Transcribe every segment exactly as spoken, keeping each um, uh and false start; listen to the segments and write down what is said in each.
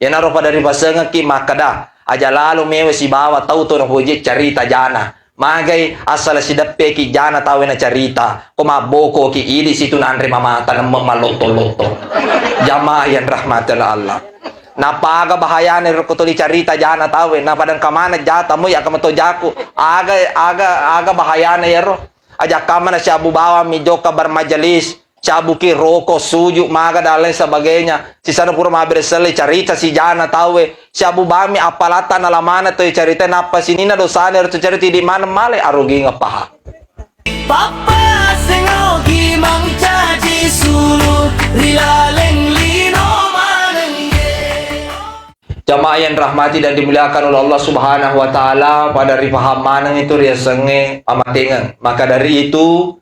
Iyanaro pada ripasengekki makkeda, aja lalo mewe sibawa tau to napoji carita jana. Magai asala sideppeki jana tauwe nacarita, ko mabbokoki idi situ nanre mamata nemme mallotto-lotto. Jamaah yang rahmati Allah. Napaga bahayana ro ko toli carita jana tauwe, napadang kamana jata moi aga mato jaku. Aga, aga, aga bahayana yaro. Aja kamana siabu bawang mi jokka bermajelis, siabuki roko, suju, maga dan lain sebagainya. Sisana pura mabbere selle carita sijana tauwe. Siabu bami appalatta nalamana toi carita nappa sininna dosana ero carita idi maneng male arogingeng paha. Pappa sengogi mancaji sulu ri laleng lino manengge. Jamaah yang rahmati dan dimuliakan oleh Allah Subhanahu wa Ta'ala, pada ripaham maneng itu riasengnge pamatengeng. Maka dari itu,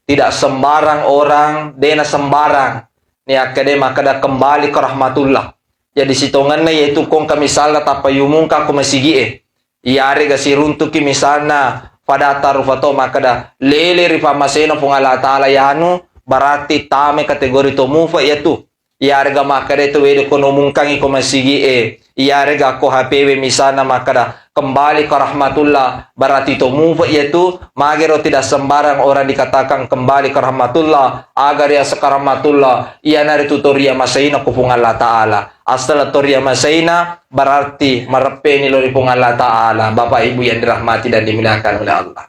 tidak sembarang orang, dena sembarang niakkede makkeda kembali ke rahmatullah. Jadi sitongenna yaitu kongka misalna tappa yumungka ko masigi'e. Iyarega siruntuki misalna pada tarufa to makkeda lele ri pammasena Puang Allah Ta'ala yanu, berarti tame kategori to mufa yatu. Iyarega makkeda to wede ko nomungkangi ko masigi'e. Iyarega ko H P we misalna makkeda kembali ke rahmatullah, berarti to mufa yatu. Magero tidak sembarang orang dikatakan kembali ke rahmatullah. Aga riaseng ke rahmatullah, iyanaritu to riamaseina ko Puang Allah Ta'ala. Asal to riamaseina, berarti mareppeni lo ri Puang Allah Ta'ala. Bapak Ibu yang dirahmati dan dimuliakan oleh Allah.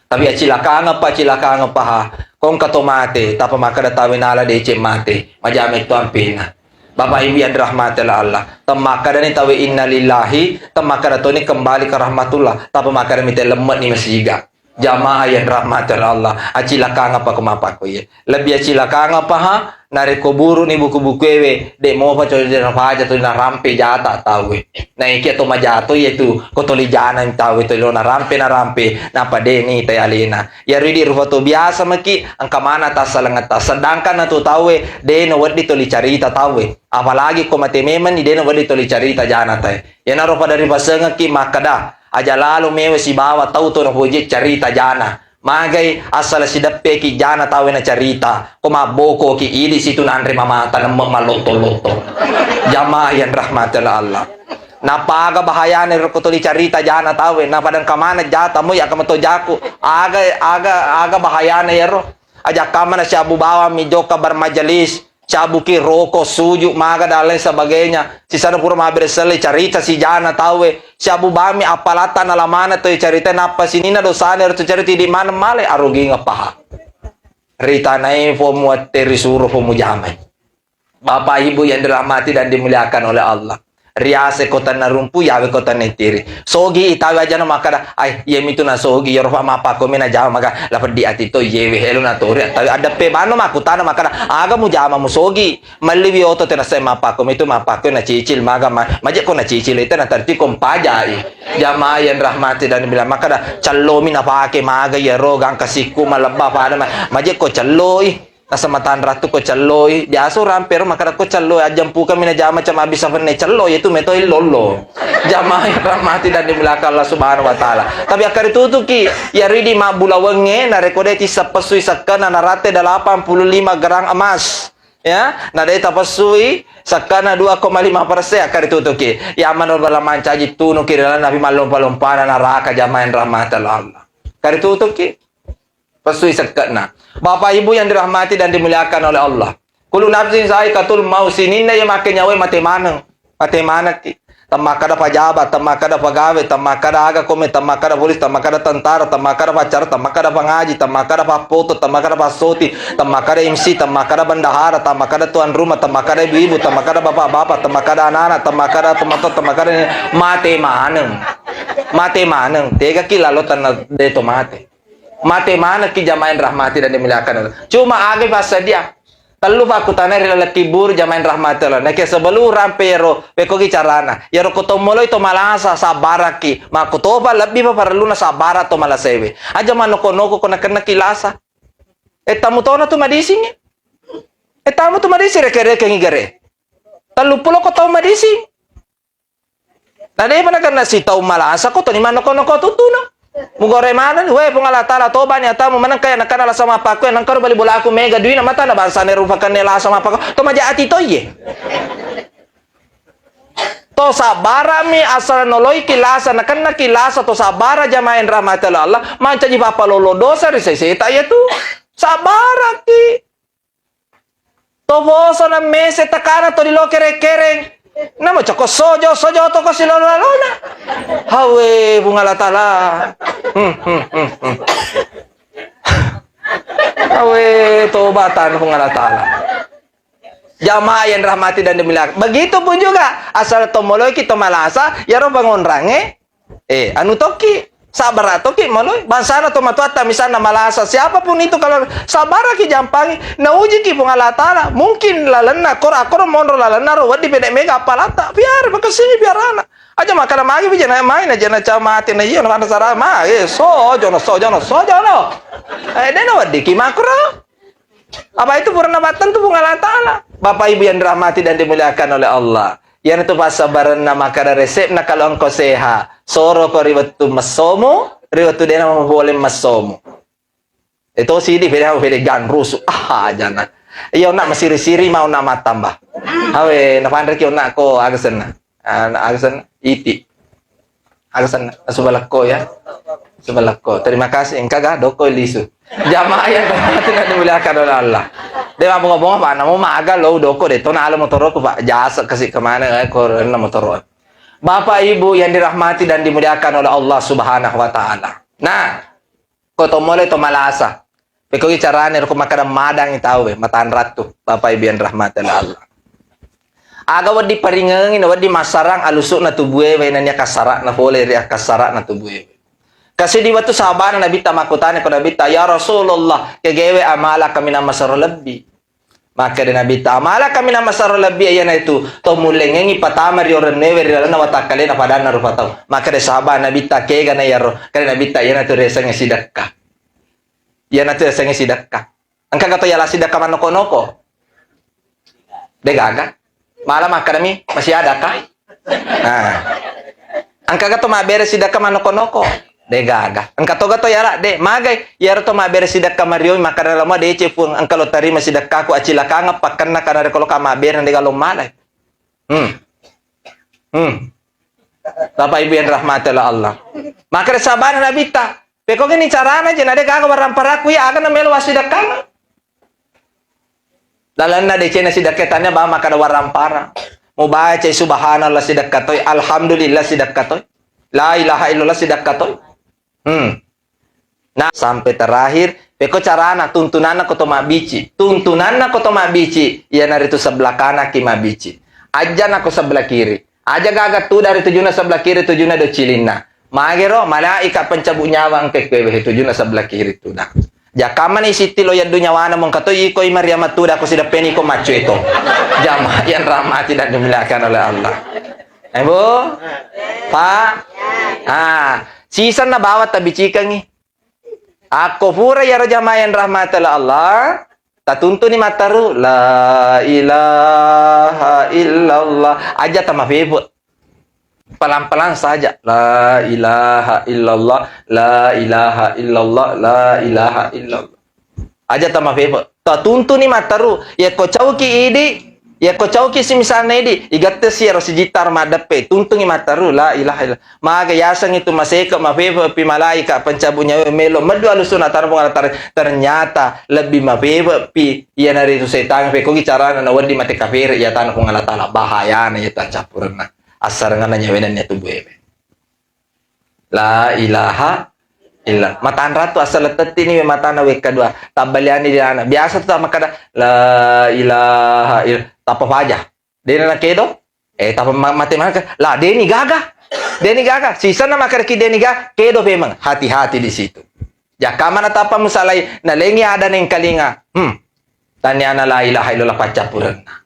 Tapi acilakangeng pa, acilakangeng paha. Kongka to mate, tapa makkeda tawe nala deceng mate. Majame to ampena. Bapak Ibu yang dirahmati oleh Allah. Temmakkeda ni tawe innalillahi, temmakkeda toni kembali ke rahmatullah. Tapa makkeda mite lemmek ni masiga. Jamaah yang dirahmati oleh Allah, acilakangeng pa ko mapakko iye. Lebih acilakangeng paha, narekko buruni buku-bukuewe, de mopa cocok napaja to narampe jata tauwe. Naiki to majato iye tu, ko toli jana tauwe to lo narampe, narampe, napa de ni tai alena. Ya ridi rupa to biasa maki, engka mana tasalengetta. Sedangkan natu tauwe, de no weddi toli carita tauwe. Apalagi ko mate memang ni de no weddi toli carita jana tai. Iyanaro pada ripasengekki makkeda, aja lalo mewe sibawa tau to napoji carita jana. Magai asala sideppeki jana tauwe nacarita. Ko mabbokoki idi situ nanre mamata nemme mallotto-lotto. Jamaah yang rahmati Allah. Napaga bahayana ro ko toli carita jana tauwe. Napadang kamana jata moi aga mato jaku. Aga, aga, aga bahayana yaro. Aja kamana siabu bawang mi jokka bermajelis. Siabuki roko, suju, maga dan lain sebagainya. Sisana pura mabbere selle carita sijana tauwe. Siabu bami appalatta nalamana toi carita nappa sininna dosana ero carita idi maneng male arogingeng paha. Ritanae fo muatte risuro fo mujamai. Bapak Ibu yang dirahmati dan dimuliakan oleh Allah. Riase ko tanna rumpu, yawe ko tanna itiri. Sogi itawe aja na makkada, ai, iye mitu na sogi, yoro fa mappakkome na jama maka la peddi ati to, iyewe helo na tori, tawe adeppe bano makkutana makkada, aga mujama mu sogi, melliwi oto tena sai mappakkome tu mappakko na cicil maga ma-, maje ko na cicil itu na terti ko mpajai. Jamaah yang rahmati dan bilang makkada, cellomi na pake maga yero gangka sikku malebba pada ma-, maje ko celloi. Naseng matanra tu ko celloi, biasa urampe ro makkada ko celloi, ajjampukang mi najama cama bisa fenne celloi, itu metoi lollo. Jamaah yang rahmati dan dimuliakan Allah Subhanahu wa Ta'ala. Tapi akkari tutuki, ya ridi mabbulawengnge, narekko de tisseng pessui sekkena naratte delapan puluh lima gram emas. Ya, na de tapessui sekkena dua koma lima persen akkari tutuki. Ya mano bala mancaji tunuki ri lalenna api mallompa-lompana naraka jamaah yang rahmati Allah. Kari tutuki. Pessui sekke'na. Bapak Ibu yang dirahmati dan dimuliakan oleh Allah. Kullu nafsin zaikatul maut, sininna iya makke nyawae mate maneng. Mate manekki. Temmakkada pajaba, temmakkada pagawe, temmakkada aga kome, temmakkada polis, temmakkada tentara, temmakkada paccara, temmakkada pangaji, temmakkada pappoto, temmakkada passoti, temmakkada M C, temmakkada bendahara, temmakkada tuan rumah, temmakkada ibu-ibu, temmakkada bapak-bapak, temmakkada anak-anak, temmakkada teman-teman, temmakkada mate maneng. Mate maneng. Tegaki lalo tanna deto mate. Mate manekki jamaah yang rahmati dan dimuliakan Allah. Cuma aga passadia. Tellu fakkutana ri laleng kuburu jamaah yang rahmati Allah. Nake sebelum rampe yero, pekogi carana. Yero ko to moloi to malasa, sabbarakki. Makko topa lebbi pa parelluna sabbara to malasewe. Aja manoko-noko ko nakennaki lasa. E tamu tona tu madising. E tamu tu madising reke-reke ngigere. Tellu pulo ko tau madising. Na depa nakenna sitau malasa ko toni mannoko-noko tuttuna. Mugore maneng, we Puang Allah Taala, tobani atamu, maneng kaya nakana lasa mappakko, nengkaro bali bolaku mega duina, matana bangsane rupa kenne lasa mappakko, to maja ati toiye. Sabbara'mi asal noloiki lasa, nakennaki lasa to sabbara jamaah yang rahmati Allah, mancaji papalolo dosa ri seseta iyatu. Sabbara'ki. To poso na mese takana to dilo kereng-kereng. Namo coko sojo, sojo toko silolo-lalona. Hawe, Puang Allah Ta'ala. Hmm, hmm, hmm, hmm. Hawe, tobatan Puang Allah Ta'ala. Jamaah yang rahmati dan dimuliakan. Begitupun juga, asal to moloiki to malasa, yaro pangonrange, eh, anu tokki, sabbara tokki maloi. Bangsana to matuatta misalna malasa, siapapun itu kalau sabbaraki jampangi, naujiki Puang Allah Ta'ala. Mungkin lalenna, kor-, akkoro monro lalenna ro, wedding pede mega appalatta, biar, makasini biar anak. Aja makkada magi bijana mai na jana ca mate na iya na sara ma, eh, so, jono, so, jono, so, jono. Eh, dena weddiki makro. Apa itu purana battentu Puang Allah Ta'ala. Bapak Ibu yang dirahmati dan dimuliakan oleh Allah. Iyanatu passabarenna makkada resepna kalau engkau sehat. Soroko ri wettu messomu, ri wettu dena mapole messomu. Itu sidi pede, pede ganrusu. Ah, jana. Iya, onna masiri-siri mau na mattamba. Awe, napanreki onna ko aga senna. Ah, aga senna. Iti. Aga senna. Subalakko ya. Subalakko. Terima kasih. Engka ga doko lisu. Jamaah yang terhormat dan dimuliakan oleh Allah. Dewa bunga-bunga, Pak, namu maga lo doko de to nalo motoroku, Pak. Jasa kasih kemana, eh, korena motoro. Bapak Ibu yang dirahmati dan dimuliakan oleh Allah Subhanahu wa Ta'ala. Nah, ko to mole to malasa. Pekogi carane ro ko makkada madangi tau we, matanrattu, Bapak Ibu yang dirahmati oleh Allah. Aga wedding paringengi na wedding massarang alusu'na tubuewe, nania kassara'na pole ri akkassara'na tubuewe. Kasi di wettu sahabana Nabitta makkutana ko Nabitta, "Ya Rasulullah, kegewe amala kaminang masero lebbi." Makkeda Nabitta, "Amala kaminang masero lebbi iyanaitu to mullengengi patama ri orennewe ri lalenna watakkalena padanna rupa tau." Makkeda sahabat Nabitta, "Kega na iyaro?" Kade Nabitta, "Iyanatu riasengnge sidekka." Iyanatu riasengnge sidekka. Engkaga to yala sidekka mannoko-noko? Degaga. Mala makkadami, "Masih ada kah?" Nah. Engkaga to mabbere sidekka mannoko-noko? Degaga. Engka toga to yala? De, magai. Iyaro to mabbere sidekka mario, makkada lamo, "Dece Puang, engka lo tarima sidekkaku, acilakangeng pakkenna kana rekolo ka mabbere dega lo malai." Hmm. Hmm. Bapak Ibu yang dirahmati oleh Allah. Makkada sahabana Nabitta, "Pekogini carana je na degaga warramparaku iya, aga na melo wassidekkang?" Lalenna decena sidekka tania ba makkada warrampara. Mubacai subhanallah sidekka toi, alhamdulillah sidekka toi, la ilaha illallah sidekka toi. Hmm. Nah, sampai terakhir, peko carana tuntunanna ko to mabbici. Tuntunanna ko to mabbici, iyanaritu sebelah kanaki mabbici. Aja na ko sebelah kiri. Aja gaga tuda ri tujuna sebelah kiri, tujuna do cilinna. Magero, malaika pencabut nyawa engka kue wehe tujuna sebelah kiri tuda. Jakamani sitti lo yaddu nyawana mongka to iko i Maria matuda ko sideppeni ko maccu eto. Jamaah yang rahmati dan dimuliakan oleh Allah. Eh, Bu? Pak? Ah, sisanna bawa tabicikangi. Akko pura iyaro jamaah yang rahmati oleh Allah, tatuntuni mattaru, "La ilaha illallah." Aja tamafefe. Pelan-pelan saja. "La ilaha illallah, la ilaha illallah, la ilaha illallah." Aja tamafefe. Tatuntuni mattaru. Yakko cauki idi, yakko cauki si misalna idi, igattesi ero sijitta ro maddeppe, tuntungi mattaru, "La ilaha illallah." Maga yaseng itu maseke mafefe pi malaika pencabut nyawa melo meddu alusuna tana Puang Allah Ta'ala. Ternyata lebih mafefe pi iyanaritu setang, pekogi carana na wedding mate kafere iya tana Puang Allah Ta'ala. Bahayana iya taccappurenna. Assarenganna nyawenannya tubuh ewe. La ilaha illa. Matanra tu asal tettini we matana wekka dua. Tabbaliani di ana. Biasa tu makkada, "La ilaha illa." Tappa paja. Dena na kedo. Eh, tappa ma-, mate maka. La, deni gaga. Deni gaga. Sisanna makkada ki deni gaga. Kedo memang. Hati-hati di situ. Jakkamana tappa musalai. Nalengi ada nengkalinga. Hmm. Taniana la ilaha illallah paccappurenna.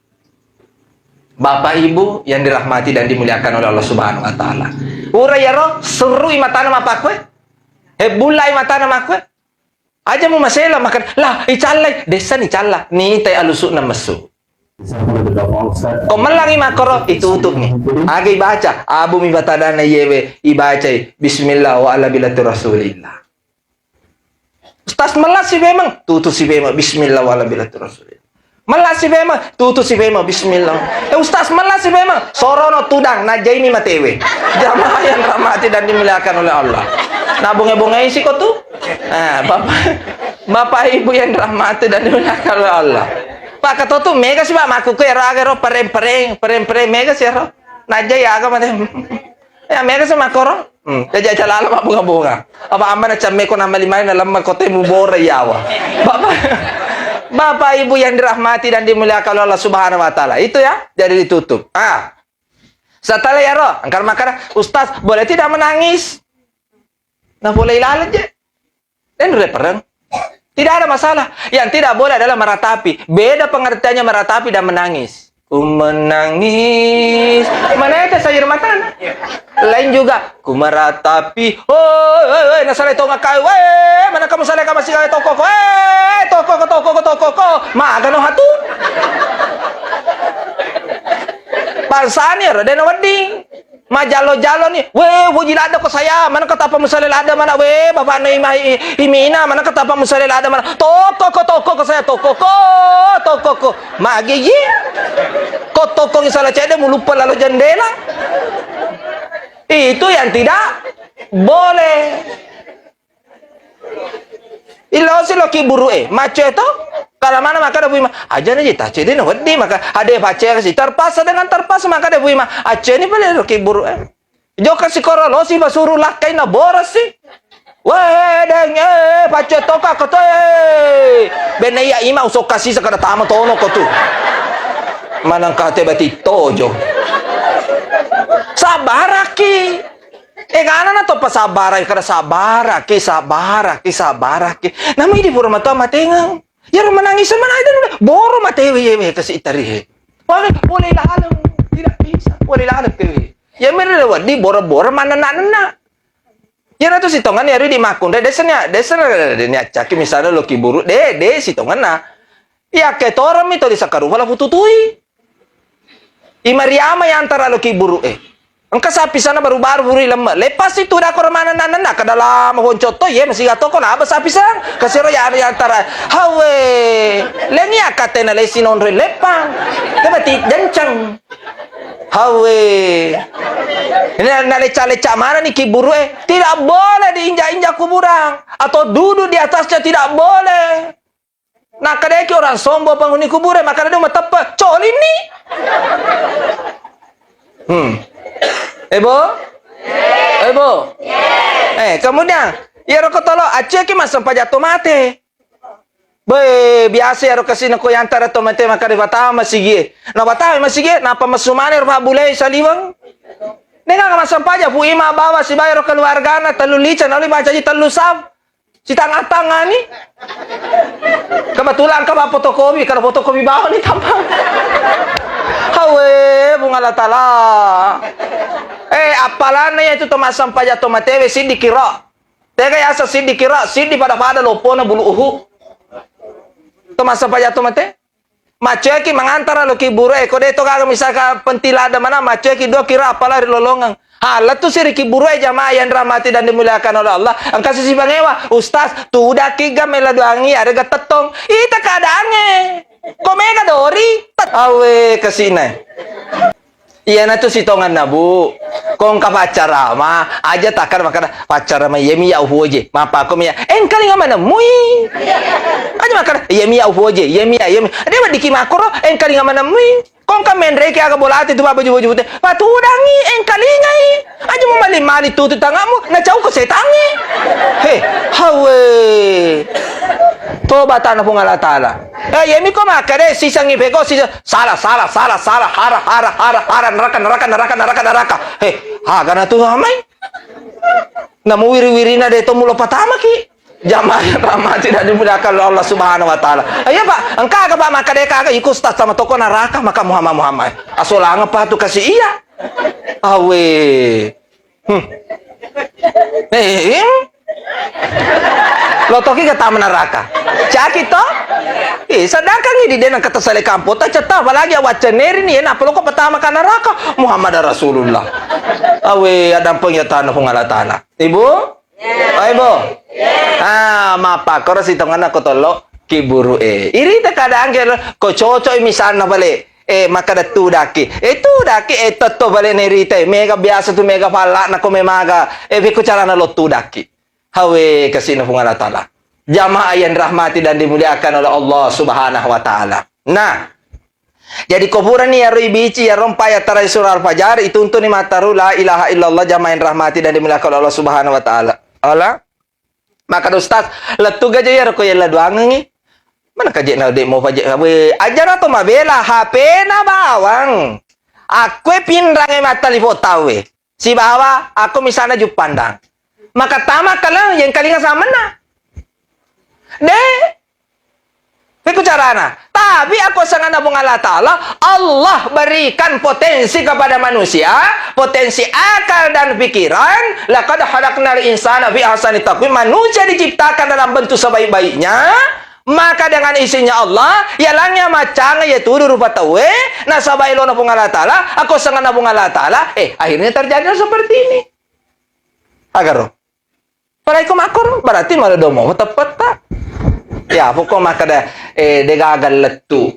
Bapak Ibu yang dirahmati dan dimuliakan oleh Allah Subhanahu wa Ta'ala. Pura yaro, surui matana mapakkue. Hebbullai matana makkue. Aja mu masela makan, lah, icallai, dessa ni calla, nitai alusukna messu. Ko mellangi makkoro, itutup ni. Aga ibaca, abu mi batadana yewe, ibacai, bismillah wa ala millati rasulillah. Ustaz, melasi memang, tutu si memang, bismillah wa ala millati rasulillah. Mella si pemeng, tutu si pemeng, bismillah. Eh, Ustaz, mella si pemeng, sorono tudang, najaini matewe. Jamaah yang rahmati dan dimuliakan oleh Allah. Nah, bonge-bongeisi ko tu. Ah, Bapak, Bapak Ibu yang rahmati dan dimuliakan oleh Allah. Pak, katotu mega si, Pak, maku ke ero aga ero pereng-pereng, pereng-pereng mega si ero. Najai aga mate. Ya, mega si makkoro. Hmm, jaja laleng mabbunga-bunga. Apa amma na camme ko namali-mali na lemma ko te mubore yawa. Bapak, Bapak Ibu yang dirahmati dan dimuliakan oleh Allah Subhanahu wa Ta'ala. Itu ya, jadi ditutup. Ah. Setelah ya, Ro, engkar makara, "Ustaz, boleh tidak menangis?" Nah, boleh laleng je. Dan udah perang. Tidak ada masalah. Yang tidak boleh adalah meratapi. Beda pengertiannya meratapi dan menangis. Ku menangis. Mana itu sayur mata? Lain juga. Ku meratapi. Hoi, hoi, hoi, nasalai tonga kai. Weh, mana kamu salai kamasi kai toko ko? Eh, toko ko, toko ko, toko ko. Magano hatu. Bangsani ro, dena wedding. Majalo-jalo ni, "Weh, woji ladde ko saya, mana ko tappa musale ladde mana, weh, bapakna ima i-, imina, mana ko tappa musale ladde mana, toko ko, toko ko saya, toko ko, toko ko." Magigi. Ko toko ngisala cedde muluppa lalo jendela. Itu yang tidak boleh. Illosi lo kiburu e, maccoe to? Kala mana makkeda Puima, "Aja na je tacce de na wedding," maka ade pacce kasi, terpaksa dengan terpaksa makkeda Puima, "Acceni pale lo kiburu e." Jokka sikoro losi basuru lakkai na borasi. Weh, deng, eh, pacce to ka ko to, eh. Benne iya ima usok kasi sakada tama tono ko tu. Manang kate batittojo. Sabaraki. Eh, kana na to pasabbara, kada sabbaraki, sabbaraki, sabbaraki. Namai di pura matua matengeng. Yaro menangis sama aja udah. Boro matewe ye, we, kasi itari he. Wah, boleh laleng. Tidak bisa. Boleh laleng tewe. Ya, mere lewat di boro-boro mana nak nak. Ya, na tu sitongan ya, di makunre, desa nya, desa nya, de nya caki misalnya lo kiburu, de, de sitongan na. Iya, ketoreng mi to di sakarupa la pututui. I Mariama yang antara lo kiburu e. Engka sapi sana baru-baru buru lemme. Lepas itu dah kormana nana kada lama honco to ye masih gato ko naba sapi sang. Kasiro ya yang antara. Hawe. Lengi akatena lesi nonre lepang. Kebati jancang. Hawe. Ini na leca-leca mana ni kiburu e. Tidak boleh diinjak-injak kuburan atau duduk di atasnya tidak boleh. Nakkadaki orang sombong penghuni kubure, makkada dong mateppe, colinni. Hmm. Ebo? Ebo? Eh, kemudian, iyaro ko tolo, accueki massempajang to mate. Be, biasa iyaro kasi nako yantara to mate makkada patama masigie. Na patama masigie, napa messu mane ro pabbulai saliweng. Nengka massempajang, Pu Ima bawa sibawa ro keluargana, tellu lica, naloi bacaji tellu saf. Sitanga-tangani. Kebetulan ka fotokopi, karena fotokopi bawa ni tampang. Hawe, Puang Allah Ta'ala. Eh, appalanna iya tu to massempajang to matewe siddi kira. Tega yasa siddi kira, siddi pada-pada lopona bulu uhu. To massempajang to mate? Maccoeki mangantara lo kiburu e, ko de to gaga misalkan penting ladde mana, maccoeki dua kira apala ri lolongeng. Ha, lettu si ri kiburu e jamaah yang dirahmati dan dimuliakan oleh Allah. Engka sisi bangewa, "Ustaz, tudaki ga mela doangi ada ga tettong." Ita keadaannya. Ko mega dori, tet-, awe kasina. Iyanatu sitongenna, Bu. Ko engka paccarama, aja takkada makkada, "Paccarama iyami ya upoje." Mappakko mi ya, "Engkalinga manemmui." Aja makkada, "Iyami ya upoje, iyami ya, iyami." De weddikki makkoro, "Engkalinga manemmui." Ko engka menreki aga bolate tu baju-baju pute. Patudangi, engkalingai. Aja mu mali-mali tutu tangamu, nacau ko setangi. He, hawe. Toba tana Puang Allah Ta'ala. Eh, iyami ko makkada, sisangi peko, sisa-, salah, salah, salah, salah, hara, hara, hara, hara, neraka, neraka, neraka, neraka, neraka. He, aga na tu amai? Namu wiri-wirina de to mulo patamaki. Jamaah yang rahmati dan dimuliakan oleh Allah Subhanahu wa Ta'ala. Iya, Pak, engka aga, Pak, makkada ka aga iku ustaz sama toko neraka, maka Muhammad, Muhammad. Asolanga pa tu kasi iya. Awe. Hmm. Eh, eh, eh. Lo toki ga tama neraka. Caki to? Eh, sedangkan ini dia nang kata sale kampota cetta, apalagi awak ceneri ni, enak peloko pertama ke neraka. Muhammad Rasulullah. Awe, ada pengingatan Puang Allah Ta'ala. Ibu? Ayo, Ibu. Ah, mappakoro sitongenna ko tollo. kibburu'e. Irita keadaan ke lo, ko cocok misalna pale, eh, makkeda tudakki. Eh, tudakki, eh, tetto pale nerita, eh, mega biasa tu, mega palla'na ko memaga, eh, pekko carana lo tudakki. Hawe, kasihna Puang Allah Ta'ala. Jamaah yang dirahmati dan dimuliakan oleh Allah Subhanahu wa Ta'ala. Nah, jadi ko purani iyaro ibici, iyaro empa ayat terakhir surah Al-Fajar, ituntuni mattaru la ilaha illallah, jamaah yang dirahmati dan dimuliakan oleh Allah Subhanahu wa Ta'ala. Allah? Makkeda Ustaz, lettu gaja iyaro ko yella duangengngi. Mana kaje na de mo paje, we, ajana to mabela H P-na bawang. Akkue pinrange mattalifo tauwe. Sibawa akko misalna Juppandang. Maka tama kalang yang kalinga samenna. De. Pekko carana. Tapi akko sanganna Puang Allah Ta'ala, Allah berikan potensi kepada manusia, potensi akal dan pikiran, laqad khalaqnal insana fi ahsani taqwim, manusia diciptakan dalam bentuk sebaik-baiknya, maka dengan izinnya Allah, ya langnya macang ya tudu rupa tauwe, nasaba elona Puang Allah Ta'ala, akko sanganna Puang Allah Ta'ala, eh, akhirnya terjadi seperti ini. Agaro. Pada iko makkoro, berarti maladdo mo teppetta. Ya, pokok makkeda, eh, degaga lettu.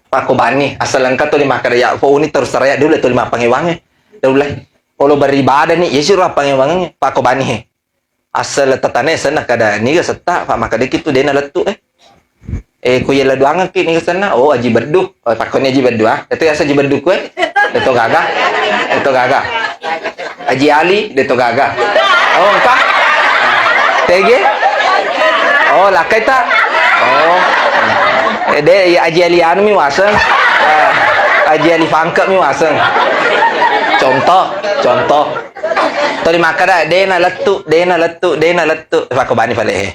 Pakko bani, asal engka tuli makkeda, ya, pokokni terus terang ya, dulu tuli mappangewange. Dulu, olo beribadah ni, ya, siro appangewange, pakko bani, he. Asal tetane senna kada niga setta, pak makkeda kitu dena lettu, eh. Eh, ku yella duangekki ni senna. Oh, Aji Beddu. Oh, pakkoni Aji Beddu, ah. Itu biasa Aji Beddu kue. Itu gaga. Itu gaga. Aji Ali, itu gaga. Oh, engka. Tege? Oh, lakkai ta? Oh. Eh, de, ya, Aji Ali anu mi waseng. Eh, Aji Ali Fangke mi waseng. Contoh, contoh. Tuli makkeda, dena lettu, dena lettu, dena lettu. Pakko bani pale, eh.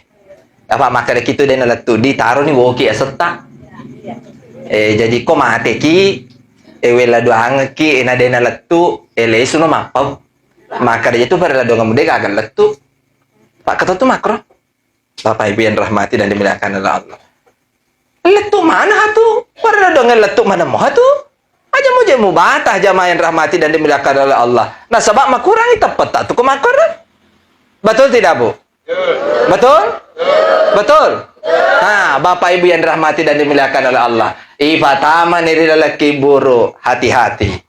Apa makkeda kitu dena lettu, ditaroni woki asetta. Eh, jadi ko mateki, eh, wella duangekki, eh, na dena lettu, eh, lesuno mappau. Makkeda itu pada ladongan muda gagal lettu. Pak Ketua tu makro. Bapak Ibu yang rahmati dan dimuliakan oleh Allah. Lettu mana hatu? Pada ladongan lettu mana mau hatu? Aja mau je mubatah jamaah yang rahmati dan dimuliakan oleh Allah. Nasaba makurangi teppetta tu ko makkoro. Betul tidak, Bu? Betul? Betul? Nah, Bapak Ibu yang dirahmati dan dimuliakan oleh Allah. Ipatama ni ri laleng kibburu, hati-hati.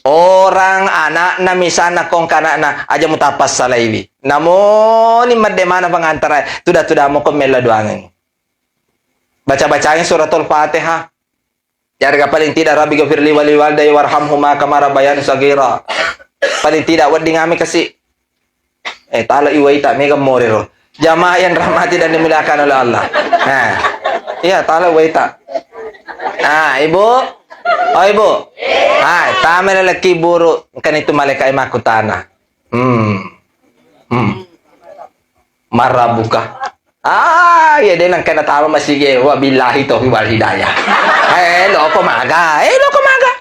Orang anakna misalna kongka anakna, aja mutapassalaiwi. Namoni medde mana pengantara, tuda-tuda moko mella duangengngi. Baca-bacangi suratul Fatihah. Yarega paling tidak, Rabbi ghafirli wali walidayya warhamhuma kama rabbayani saghira. Paling tidak wedding ame kasi. Eh, tala iwaita mega morero. Jamaah yang rahmati dan dimuliakan oleh Allah. Nah. Iya, tala iwaita. Ah, Ibu. Oh, Ibu. Ah, tamela laki buru. Kan itu malaikat makkutana. Hmm. Hmm. Marabuka. Ah, iya de nangka natama masigi, wa billahi taufiq wal hidayah. Eh, loko maga, eh, loko maga.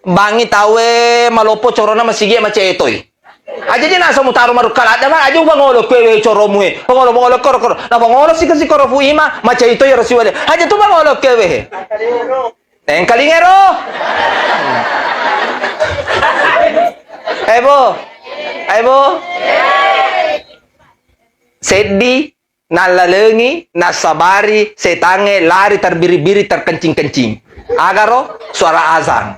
Bangi tawe malopo corona masigi macetoi. Aja je nasa mutaro marukka ladda ma, aja upangolo kue we coromu e. Pangolo, pangolo, koro, koro. Na pangolo sika, sika rofu ima, macetoi ro siwale. Aja tu pangolo kue we. Engkalingero. Ebo. Ebo. Seddi nallalengi, nassabari setangnge lari terbiri-biri, terkencing-kencing. Agaro suara azan.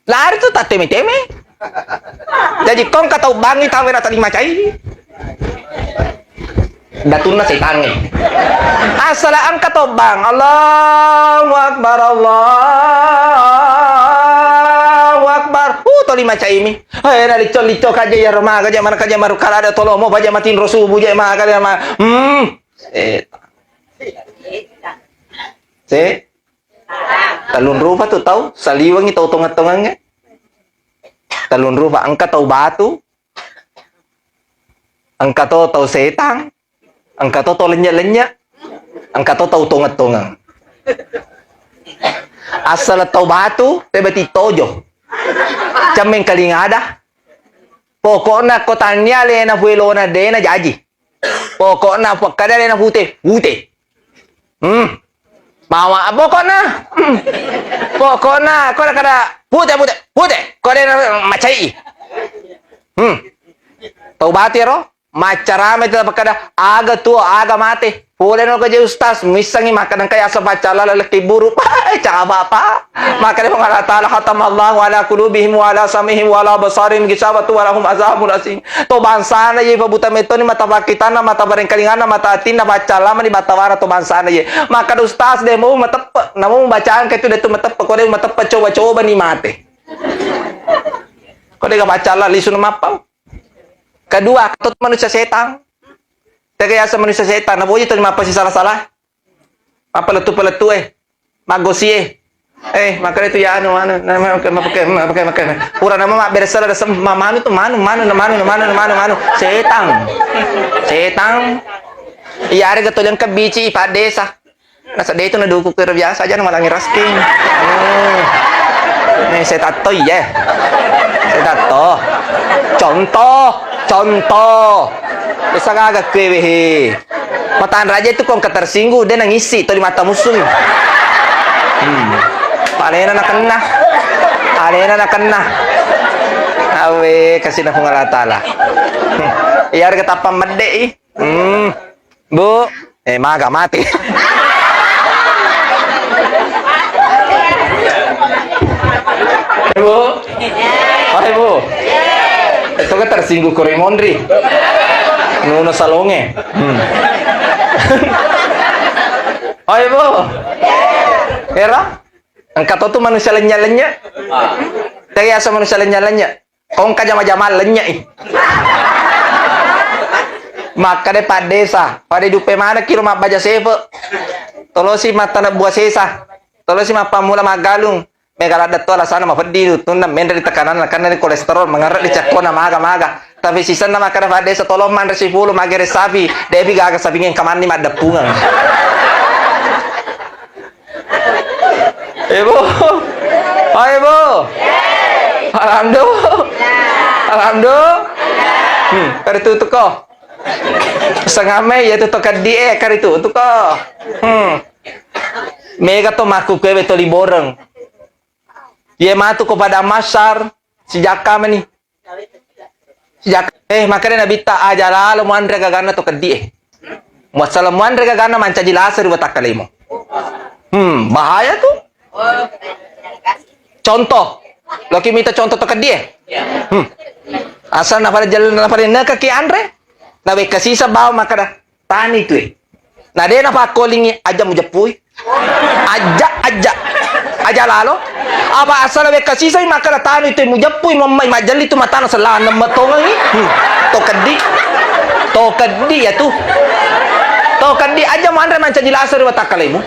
Lari tu tatteme-teme. Jaji kongka tau bangi tawe na tadi macai. Datunna setangnge. Asala engka tobbang. Allahu Akbar, Allahu Akbar. Uh, toli macaimi. Eh, na licco-licco kaje ya remaga, je mana kaje maru kalada tolomo, paja matinro subuh, je maga, je ma-, hmm. Eh. Se. Tellung rupa tu tau, saliwengi tau tongeng-tongengnge. Tellung rupa, engka tau batu, engka to tau setang, engka to tau lennye-lennye, engka to tau tongeng-tongeng. Asal tau batu, tebati tojo. Cemmeng kalingada. Pokokna ko tania lena fuelona dena jaji. Pokokna pakkada lena pute, pute. Hmm. Mawa pokokna. Hmm. Pokokna ko kada pute, pute, pute. Ko dena macai. Hmm. Tau batu ero? Maccarama itu apa kada, aga tuo, aga mate. Pole no kaje ustaz, missangi makkada engka yaseng paccalla laleng kibburu. Caba, Pak. Makkada Puang Allah Taala, khatamallahu ala qulubihim wa ala sam'ihim wa ala absarihim ghishawatun wa lahum azabun azim. To bangsana ye pabuta metoni mata pakkitanna, mata barengkalinganna, mata atinna, paccallamani battawara to bangsana ye. Makkada ustaz de mau mateppe, namo bacaan ke tu de tu mateppe, ko de mateppe coba-coba ni mate. Ko de ga paccalla lisu na mappau. Kedua, katu manusia setang. Tega yaseng manusia setang, naboji to mappasisala-sala. Mappalettu-palettu e. Maggosi e. Eh, makanya itu ya anu, anu, na-, ma-, ma-, pakai, ma-, pakai, pakai. Pura nama mabberesala dasem, ma-, manu tu, manu, manu, manu, manu, manu, manu. Setang. Setang. Iya, ada getol yang kebici, Pak Desa. Nasadde itu naduku kira biasa aja namalangi rasking. Hmm. Nih, saya tato, iya. Saya tato. Contoh, contoh. Bisa kagak kue, wehe. Matan raja itu kong ketersinggung, dia nangisi, toli mata musuh. Hmm. Alena nakenna. Alena nakenna. Awe, kasih na Puang Allah Taala. Hmm. Iya, ada ketapang medde, ih. Hmm. Bu, eh, maga mati. Eh, Bu. Oh, eh, Bu. Itu kan tersinggung kore mondri. Nuno salonge. Hmm. Oh, eh, Bu. Era? Engka to tu manusia lenya-lenya. Tega yaseng manusia lenya-lenya. Kongka jama-jama lennye'i. Makkeda Pak Desa, pada duppe manekki ro mabbaja sefe. Tolosi mattana buah sesa. Tolosi mappammula maggalung. Mega ladde to alasana mafeddi tunna menre ri tekananna, nakenna ri kolesterol, mangerre ri cekkona, maga-maga. Tapi sisenna makkeda Pak Desa, tolong manre sifulu, magere sapi, depi gaga sapinge engka manni maddeppungeng. Ibu. Oh, Ibu. Alhamdulillah. Alhamdulillah. Hmm, karitu tuko. Sengame ya tu to keddi e, karitu tuko. Hmm. Mega to makkukue beto liboreng. Ye matu ko pada masar, sijakka meni. Sijak-, eh, makkeda Nabitta, aja lalo muanre gaganna to keddi e. Muassala muanre gaganna mancaji lasa ri watakkalemu. Hmm, bahaya tu. Contoh, loki mita contoh to keddi e. Hmm. Asal napada jel-, napada nekaki anre, nawekka sisa bawa makkeda, tani tu e. Na de napakkolingi, aja mujeppui. Aja, aja. Aja lalo. Apa asal wekka sisai makkeda tanu itu mujeppui, mammai majelli tu matana selana metongengi. Hmm. To keddi. To keddi ya tu. To keddi aja manre mancaji lasa ri watakkalemu.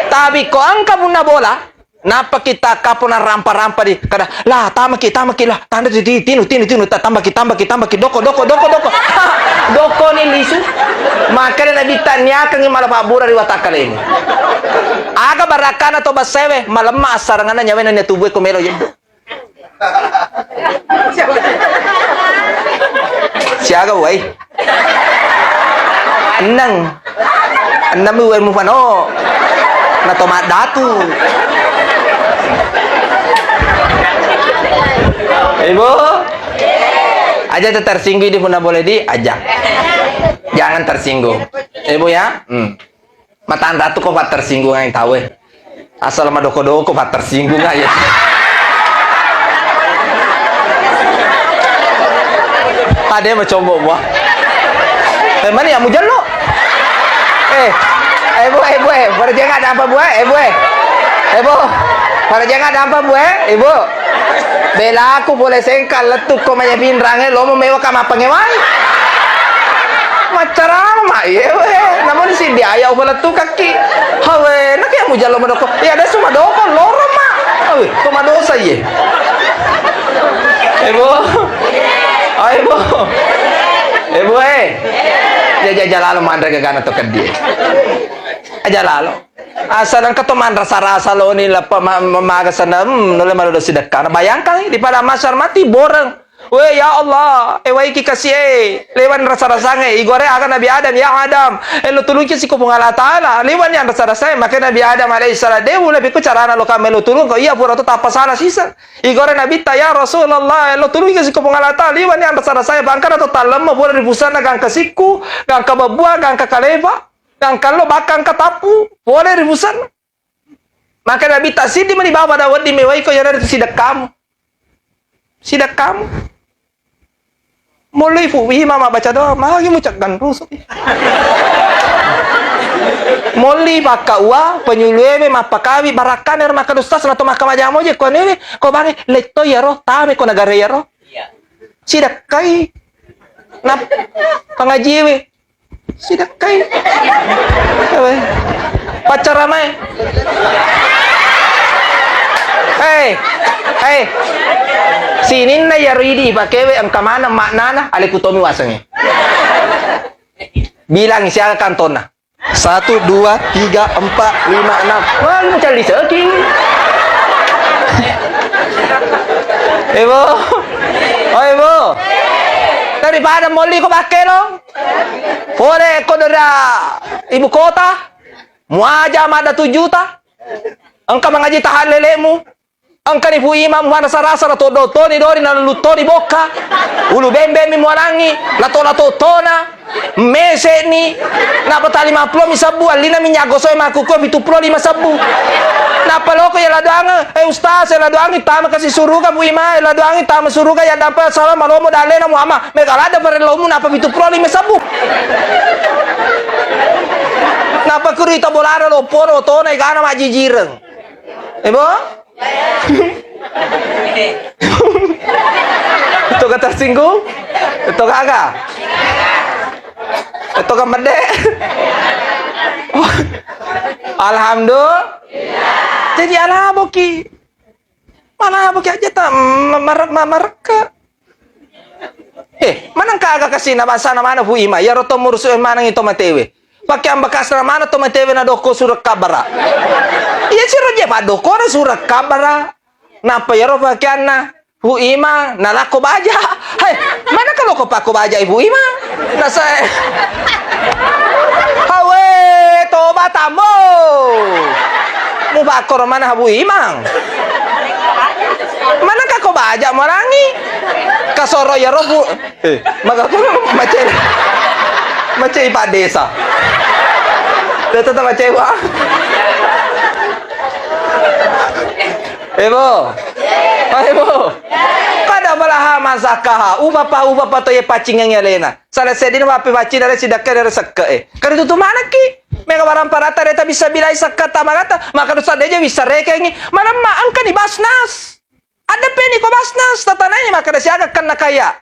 Tapi ko engka punna bola, Nappa kita kapona rampa-rampa di kada, lah, tamaki, tamaki, lah, tanda di, di, tinu, tinu, tinu, ta-, tambaki, tambaki, tambaki, doko, doko, doko, doko. Doko ni lisu. Makkeda Nabitta, niakangi mala pabbura ri watakkalemu. Aga barakkana to bassewe, malemma assaranganna nyawena nia tubue ko melo yeddo. Siaga uwai? Enneng. Enneng mi uwai mufano. Na to maddatu. Ibu. Aja tu tersinggung di punna boleh di aja. Jangan tersinggung. Ibu ya. Hmm. Matanra tu ko pattersinggungang tau e. Asal madoko-doko pattersinggungang ya. Ade macombo buah. Eh, mani ya mujallo. Eh, eh, bu, eh, bu, eh, pada jangan ada apa, bu, eh, bu, eh. Eh, bu, pada jangan ada apa, bu, eh, ibu. Belaku pole sengka lettu ko manya pinrange lomo mewa ka mappangewai. Maccarama, iye we. Namun si biaya upa lettu kakki. Hawe, nak ya mujallo madoko. Ya ada su madoko loro ma. Awe, to madosa iye. Ebo. Ayo, Bo. Ebo, eh. Jaja jalalo manre gagana to keddi. Aja lalo. Asal engka to manrasa-rasa loni lappa ma-, ma-, maga sana, hmm, nulle madodo sidekkana. Bayangkan, di pada masar mati boreng. We, ya Allah, e waiki kasi e, lewan rasa-rasangnge, igore aga Nabi Adam, ya Adam, e lo tulungki siko Puang Allah Ta'ala, lewan yang rasa-rasangnge, maka Nabi Adam alaihissalam, de ula piko carana lo kame lo tulung, ko iya pura to tappa salah sisa. Igore Nabi ta, ya Rasulullah, e lo tulungki siko Puang Allah Ta'ala, lewan yang rasa-rasangnge, bangka to tallemma pura ri pusanna gangka sikku, gangka babbua, gangka kalepa, gangka lo bakka gangka tappu, pole ri pusanna. Maka Nabi ta siddi mani baba da wedding mewai ko yara itu sidekkamu. Sidekkamu. Molli fu wi mama baca doa, magi mucak ganrusu. Molli pakka ua, penyuluewe mappakawi barakkane maka ustaz nato maka majamo je ko nene, ko bangi letto yaro, tame ko nagare yaro. Sidekkai. Na pengajiwe. Sidekkai. Ewe. Paccaramae. Hei. Hei. Sininna yaro idi pakewe engka maneng maknana, ale kutomi wasengnge. Bilang siaga kantonna. Satu, dua, tiga, empat, lima, enam. Wah, lu mencari rezeki. Ebo. Oh, Ebo. Daripada molli ko pakke lo. Pole ko dera ibu kota, muaja madda tu juta. Engka mangaji tahan lelemu. Engkani Fu Imang muhanna sarasara to dottoni dori na luttoni bokka. Ulu bembe mi mualangi, lato-lato tona, meseni. Napa ta lima pulo mi sabbu, allina minyak gosok e makkukue pitu pulo lima sabbu. Napa loko ya ladoange, eh ustaz, ya ladoangi tama kasi suruga Fu Imang, ya ladoangi tama suruga ya dampa salam malomo dalena Muhammad. Mega lada parellomu napa pitu pulo lima sabbu. Napa kuri ta bolara loporo tona igana majijireng. Ebo? Itu ka tersinggung? Itu kagak? Itu ka medde? Alhamdulillah. Jadi alaboki. Mana boki aja ta ma-, ma-, ma-, marekka. Eh, maneng kaga kasina bangsana mana Fu Imang? Iyaro to murusu e maneng to matewe. Pakeang bekasna mana to matewe na dokko surek kabara. Iya siro je padokkona surek kabara. Napa iyaro pakeanna Fu Imang nalako baja. Hai, mana kalau ko pako baja Fu Imang? Nasae. Hawe, toba tambo. Mu pakoro mana Fu Imang? Mana kako baja marangi? Kasoro ya robu. Eh, maka ko macai. Macai Pak Desa. Tetap macai, Pak. Eh, Bo. Hai, Bo. Kada balaha masakaha. Upa pa, upa pa to ye paccingengi alena. Sala seddina mappepaccinna re sidakka re sekke e. Kari tutu manekki. Mega barang parata reta bisa bilai sakka tamagata. Maka dosa deja bisa rekengi. Malemma engkani Basnas. Ada peni ko Basnas. Tatanai maka ada siaga kenna kaya.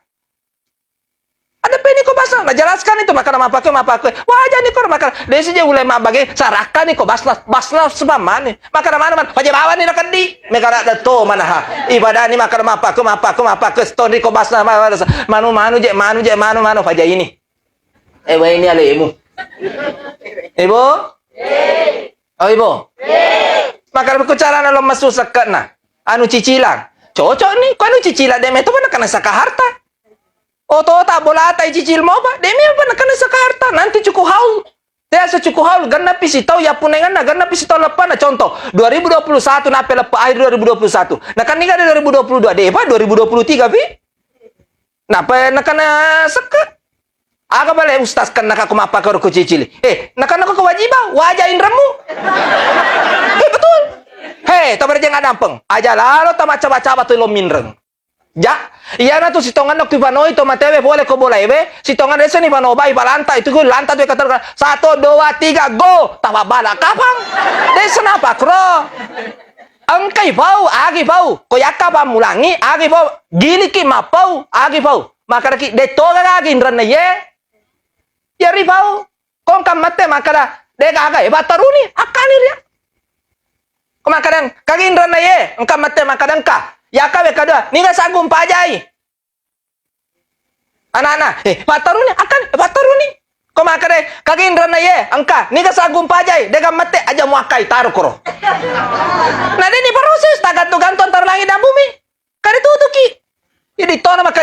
Ada peni ko Basnas. Nah, jelaskan itu maka nama pakai, mapa pakai. Wajah ni ko maka. Desi je ulai mabage. Sarakka ni ko Basnas. Basnas sebamane. Maka mana man. Paja bawa ni nakeddi. Mega ada to mana ha. Ibadah ni maka nama pakai, mapa pakai, mapa pakai. Stone ko Basnas. Manu, manu je, manu je, manu, manu. Paja ini. Eh, wae ini alemu. Ibu? Oh, Ibu? Maka ko carana lo masu sekkena. Anu cicilan. Cocok ni, ko anu cicilan de meto pernah kena saka harta. Oto tak bola tai cicil mau, Pak. De meto pernah kena saka harta. Nanti cukup haul. Te asa cukup haul, genna pisi tau ya punenganna, genna pisi tau leppana. Contoh, dua ribu dua puluh satu nape leppe akhir dua ribu dua puluh satu. Nah, kan ini kan dua ribu dua puluh dua. De, Pak, dua ribu dua puluh tiga, Pi. Napa nakana sekke? Aga bale ustaz kan naka ko mappakoro ko cicili. Eh, nakana ko kewajiban, wajah inremmu. Eh, betul. Hei, tabarjeng adampeng. Aja lalo tamacaba-caba tu lo minreng. Ja, iyana tu sitonganna ku ipanoi to matewe pole ko bolaewe, sitongan desa ni panobai palanta itu ku lanta tu kata satu, dua, tiga, go. Tapa bala kapang. Desa napa kro? Engkai pau, agi pau. Ko yakka pammulangi, agi pau. Giliki mappau, agi pau. Makadaki, de toga gagi inrenna ye. Yari pau. Ko engka mette makkada, de gaga e battaruni, akkani ria. Ko makkada, kagi inrenna ye, engka mette makkada engka. Yakka we kadua, niga saggung pajai. Anak-anak, eh, pattaruni, akan, eh, pattaruni. Ko makkeda, kagi inrenna ye, engka, niga saggung pajai, dega mette, aja muakkai, taro koro. Nah, deni proses, tagantung-gantung antara langit dan bumi. Kade tutuki. Jadi, tona maka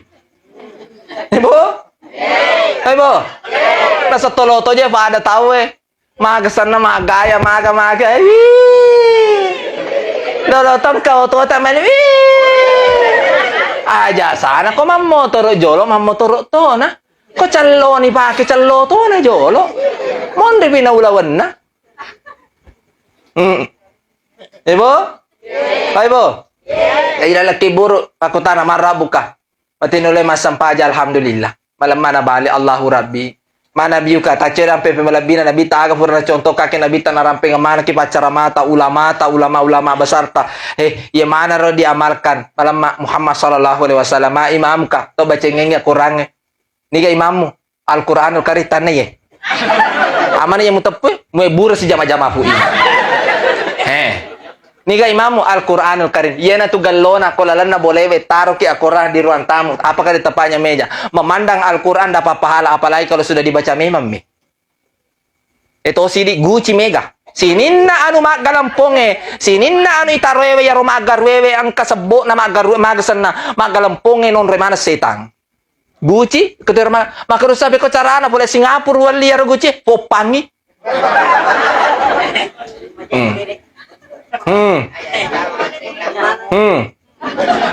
Ibu? Ibu? Nasettolo to je pada tau e. Maga senna, magaya, maga, maga. Wih. Dolo tongka oto ta main. Wih. Aja sana ko mammotoro jolo, mammotoro tona. Ko celloni pake cello tona jolo. Monri pina ulawenna. Hmm. Ibu? Pak Ibu? Jadi lalaki buru pakutana marabbuka. Mati nulle massempaja, alhamdulillah. Malemma nabali Allahu Rabbi. Mana biuka tacce rampe pemelebbina Nabi ta aga pura contoh kake Nabi ta narampeng mana ki paccara mata ulama ta ulama-ulama besar ta. He, iya mana ro diamalkan malemma Muhammad sallallahu alaihi wasallam, imamka to bacengengi Qurange. Niga imammu? Al-Quranul Karim tanna ye. Amana ye muteppui, mue bura si jama-jama fu imam. He. Niga imammu? Al-Quranul Karim. Iyana tu gallona ko lalenna bolewe taroki Al-Quran di ruang tamu. Apakah di tepahnya meja? Memandang Al-Quran dapat pahala, apalagi kalau sudah dibaca memang mi. Eto sidi guci mega. Sininna anu maggalemponge, sininna anu itaroewe yaro maggaruewe engka sebbo'na maggarue maga senna maggalemponge nonre maneng setang. Guci, ketua mana? Maka rusak beko carana pole Singapura walli yaro guci, poppangi. Hmm. Hmm. Hmm.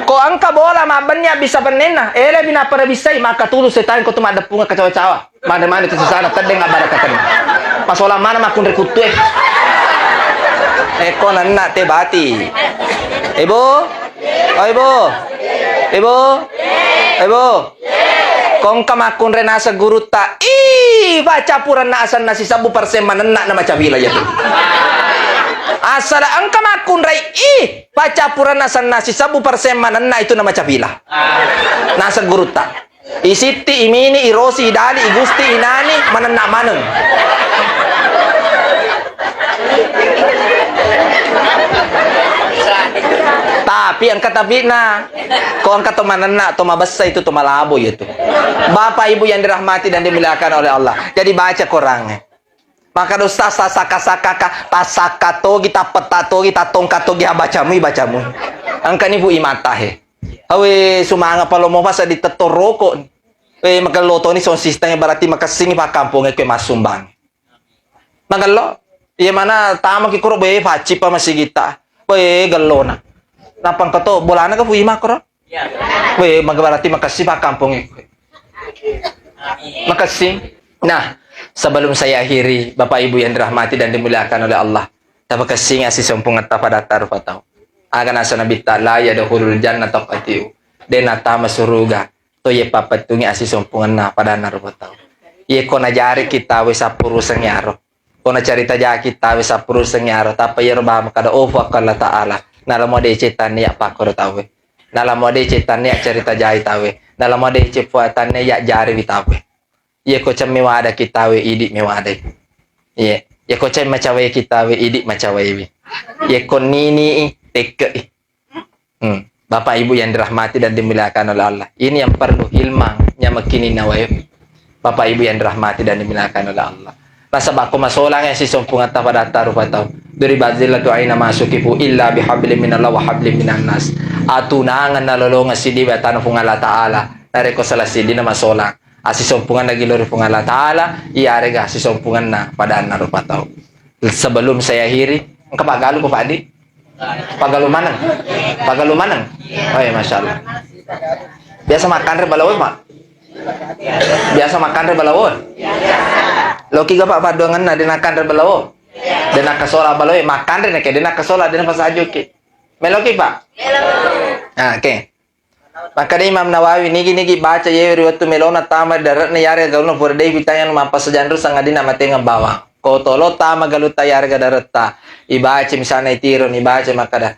Ko engka bola mabbenni abbissa pennenna, ele bina pada bissai, maka tulu setang ko tu maddeppung kacawa-cawa. Mane-mane tu sesana teddeng abbarakatenna. Masolang mana makkunre kuttue. Eko nenna te bati. Ibu? Oh, Ibu? Ibu? Ibu? Ko engka makkunre naseng gurutta, ih, paccappurenna asenna sisebbu persen manenna na macapila iyatu. Asala engka makkunrai, ih, paccappurenna asenna sisebbu persen manenna itu na macapila. Naseng gurutta. Isitti, imini, irosi, idali, igusti, inani, manenna maneng. Tapi engka tapina. Ko engka to manenna, to mabessa itu, to malabo itu. Bapak Ibu yang dirahmati dan dimuliakan oleh Allah. Jadi baca Quran. Maka dosa sasaka-saka ka, tasaka togi, tapeta togi, tatongka togi, ha bacamu, bacamu. Engka ni bu imata he. Awe sumanga palomo fasa di tetto roko. Eh, magello toni sound system berarti makessing pa kampung e kue masumbang. Magello, iya mana tama ki kuro be facci pa masigita. Be gellona. Napang keto bolana ke fu ima kuro. We, maka berarti makessing pa kampung e. Makessing. Nah, sebelum saya akhiri, Bapak Ibu yang dirahmati dan dimuliakan oleh Allah, tapakessingi assisompungetta padatta rupa tau. Aga nasa Nabitta, "La yadkhulul jannata qati'u." De natama suruga to ye pappettungi assisompungenna padanna rupa tau. Ye ko najari kita we sappurusengi aro. Ko nacarita jaki tawe sappurusengngi aro, tappa iyaro bawang kada ofu akko Allah Ta'ala. Nalamo deceng tannia pakkoro tawe. Nalamo deceng tannia carita jai tawe. Nalamo deceng pua tannia jariwi tawe. Iye ko cemme wadaki tawe idi mewadai. Iye. Iye ko cemme macaweki tawe idi macawaiwi. Iye ko nini i tekke i. Hmm. Bapak Ibu yang dirahmati dan dimuliakan oleh Allah. Ini yang perlu ilmang nyamekini nawayo. Bapak Ibu yang dirahmati dan dimuliakan oleh Allah. Nasaba ko masolang ya si sompung atta padatta rupa tau. Duri bazilla tu aina masukifu illa bihablim minallah wa hablim minan nas. Atunangan nalolongan sidi batana Puang Allah Ta'ala. Nareko salah sidi na masolang. Asisompungan lagi lori Puang Allah Ta'ala. Iya arega asisompungan na padanna rupa tau. Sebelum saya akhiri, engka pagalu ko Pak Adi? Pagalu maneng. Pagalu maneng. Oh ya, Masya Allah. Biasa makanre balawo, Pak? Biasa makanre balawo? Loki ga, Pak, padduangenna de nakanre balawo? De nakasola balawo, makanre neke de nakasola, de napasajuki. Meloki, Pak? Ah, oke. Makkeda Imam Nawawi, nigi-nigi baca yewe ri wettu melona tama ri dare'na yarega galuna pura dei pitanya nu mappasajang ru sangadinna matengeng bawang. Ko tolo tama galutta yarega daretta, ibaca misalna itiro, ibaca makkeda,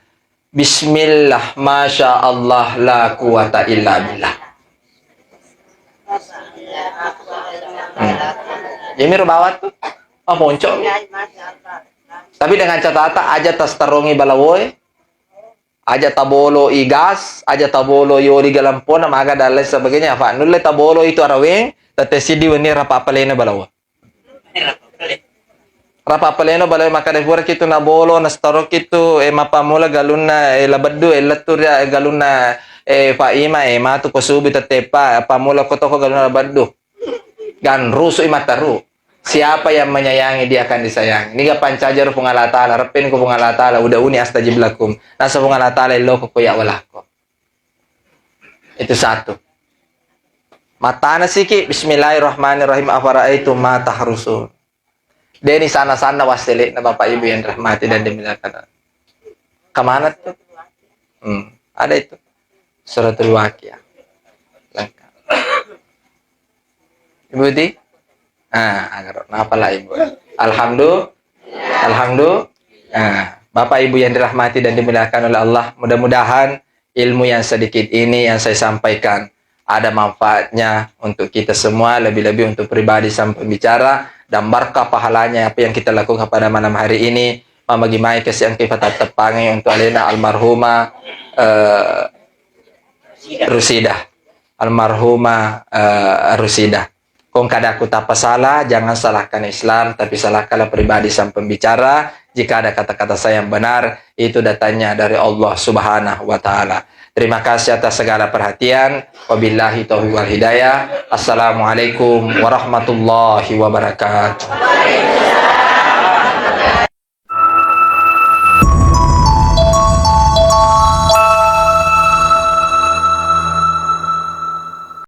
"Bismillah, masya Allah, la quwata illa billah." Hmm. Yemiro bawang tu, oh, ponco. Tapi dengan catatan aja tastarongi balawoe, aja tabolo i gas, aja tabolo i oli galempona, maga dan lain sebagainya. Apa nulle tabolo itu araweng, tette siddi wenni rapa apalena balawo. Rapa peleno bale makkeda pura kitu nabolo, nastoro kitu, eh, mappammula galunna, eh, La Beddu, eh, lettu ria, eh, galunna, eh, Pak Ima, eh, matu ko subu tettepa, pammula ko toko galunna La Beddu. Ganrusu i mataru. Siapa yang menyayangi, dia akan disayangi. Niga pancajar Puang Allah Ta'ala, reppeni ko Puang Allah Ta'ala, udauni astajib lakum. Nasa Puang Allah Ta'ala, illoko ko ya walako. Itu satu. Matana siki, Bismillahirrahmanirrahim, afara'aitum ma tahrusun. Deni sana-sana wassele'na Bapak Ibu yang dirahmati dan dimuliakan. Kemana tuh? Hmm, ada itu. Suratul Waqiah. Lengkap. Ibu Ti? Ah, agaro. Napa lah Ibu? Alhamdulillah. Alhamdulillah. Ah, Bapak Ibu yang dirahmati dan dimuliakan oleh Allah, mudah-mudahan ilmu yang sedikit ini yang saya sampaikan ada manfaatnya untuk kita semua, lebih-lebih untuk pribadi sang pembicara, dan barkah pahalanya apa yang kita lakukan pada malam hari ini, mamagi mai kasi engka ipatatteppangi untuk alena almarhumah, eh, Rusidah. Almarhumah, eh, Rusidah. Kong kadaku tappa salah, jangan salahkan Islam, tapi salahkanlah pribadi sang pembicara. Jika ada kata-kata saya yang benar, itu datangnya dari Allah Subhanahu wa Ta'ala. Terima kasih atas segala perhatian. Wabillahi taufiq wal hidayah. Assalamualaikum warahmatullahi wabarakatuh.